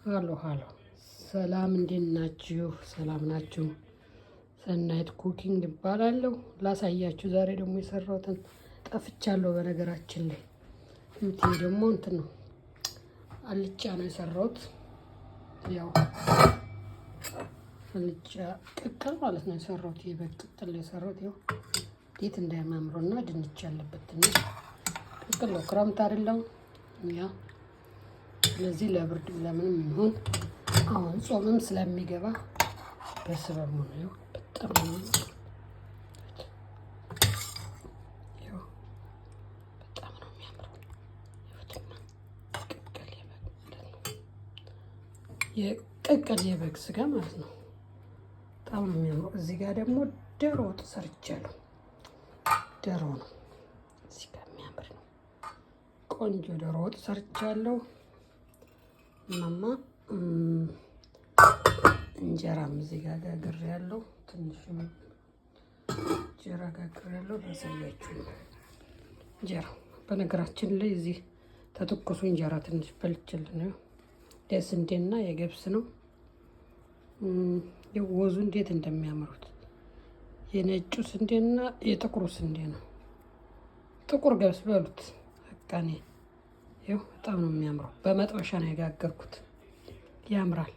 ሃሎ ሃሎ፣ ሰላም እንዴት ናችሁ? ሰላም ናችሁ? ሰናይት Cooking እባላለሁ። ላሳያችሁ ዛሬ ደግሞ የሰራሁትን ጠፍቻለሁ። በነገራችን ላይ ይሄ ደግሞ እንትን ነው፣ አልጫ ነው የሰራሁት። ያው አልጫ ቅቅል ማለት ነው የሰራሁት። የበግ ቅቅል ነው የሰራሁት። ያው እንዴት እንደሚያምረውና ድንች ያለበት ትንሽ ቅቅል ነው። ክረምት አይደለም ያ፣ ስለዚህ ለብርድ ለምንም ይሁን አሁን ጾምም ስለሚገባ በስበቡ ነው። በጣም ነው፣ በጣም ነው የሚያምረው። ቅቅል የበግ ማለት ነው። የቅቅል የበግ ስጋ ማለት ነው። በጣም ነው የሚያምረው። እዚህ ጋር ደግሞ ዶሮ ወጥ ሰርቻለሁ። ዶሮ ነው እዚህ ጋር የሚያምር ነው። ቆንጆ ዶሮ ወጥ ሰርቻለሁ። ማማ እንጀራም እዚህ ጋር ጋግሬያለሁ። ትንሽም እንጀራ ጋግሬያለሁ። ላሳያችሁ ነው እንጀራ። በነገራችን ላይ እዚህ ተተኮሱ እንጀራ ትንሽ በልቼልህ ነው። የስንዴና የገብስ ነው። ወዙ እንዴት እንደሚያምሩት የነጩ ስንዴና የጥቁሩ ስንዴ ነው። ጥቁር ገብስ በሉት። በቃ እኔ ይኸው በጣም ነው የሚያምረው። በመጥበሻ ነው የጋገርኩት። ያምራል።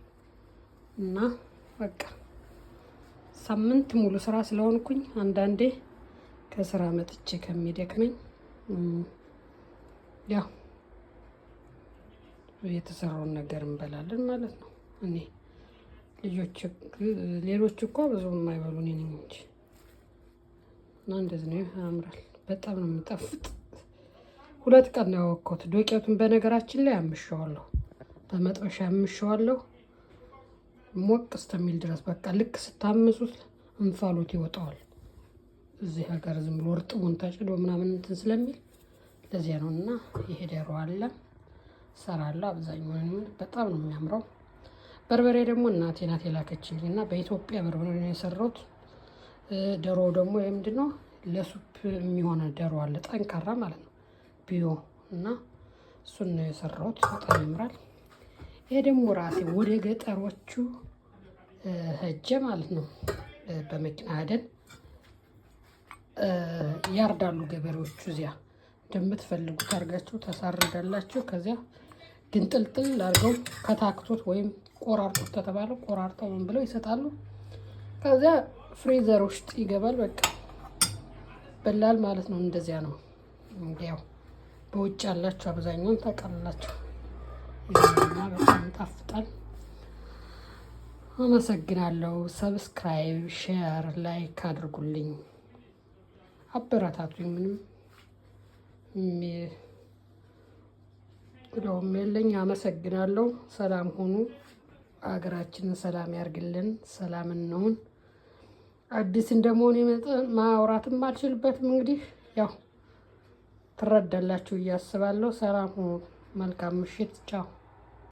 እና በቃ ሳምንት ሙሉ ስራ ስለሆንኩኝ አንዳንዴ ከስራ መጥቼ ከሚደክመኝ ያው የተሰራውን ነገር እንበላለን ማለት ነው። እኔ ልጆች ሌሎች እኮ ብዙ የማይበሉ እኔ ነኝ እንጂ። እና እንደዚህ ነው፣ ያምራል። በጣም ነው የሚጣፍጥ። 2 ቀን ነው ያወቅኩት። ዶቄቱን በነገራችን ላይ አምሸዋለሁ፣ በመጥበሻ አምሸዋለሁ ሞቅ እስከሚል ድረስ። በቃ ልክ ስታምሱት እንፋሎት ይወጣዋል። እዚህ ሀገር ዝም ብሎ እርጥቡን ታጭዶ ምናምን እንትን ስለሚል ለዚያ ነው። እና ይሄ ዶሮ አለ እሰራለሁ። አብዛኛውን በጣም ነው የሚያምረው። በርበሬ ደግሞ እናቴ ናት የላከችልኝ እና በኢትዮጵያ በርበሬ ነው የሰራሁት። ዶሮ ደግሞ ምንድን ነው ለ soup የሚሆነ ዶሮ አለ፣ ጠንካራ ማለት ነው፣ ቢዮ እና እሱን ነው የሰራሁት። በጣም ያምራል። ይሄ ደግሞ ራሴ ወደ ገጠሮቹ ሄጄ ማለት ነው፣ በመኪና ሄደን ያርዳሉ ገበሬዎቹ። እዚያ እንደምትፈልጉት አድርጋችሁ ታሳርዳላችሁ። ከዚያ ግንጥልጥል አድርገው ከታክቶት ወይም ቆራርጦት ተተባለ ቆራርጠው ምን ብለው ይሰጣሉ። ከዚያ freezer ውስጥ ይገባል። በቃ በላል ማለት ነው። እንደዚያ ነው። ያው በውጭ ያላችሁ አብዛኛውን ታውቃላችሁ። እና በጣም ይጣፍጣል። አመሰግናለሁ። Subscribe፣ share፣ like አድርጉልኝ፣ አበረታቱኝ። ምንም የሚለውም የለኝ። አመሰግናለሁ። ሰላም ሁኑ። ሀገራችንን ሰላም ያርግልን። ሰላም እንሁን። አዲስ እንደመሆኑ መጠን ማውራትም አልችልበትም። እንግዲህ ያው ትረዳላችሁ እያስባለሁ። ሰላም ሁኑ። መልካም ምሽት። ቻው።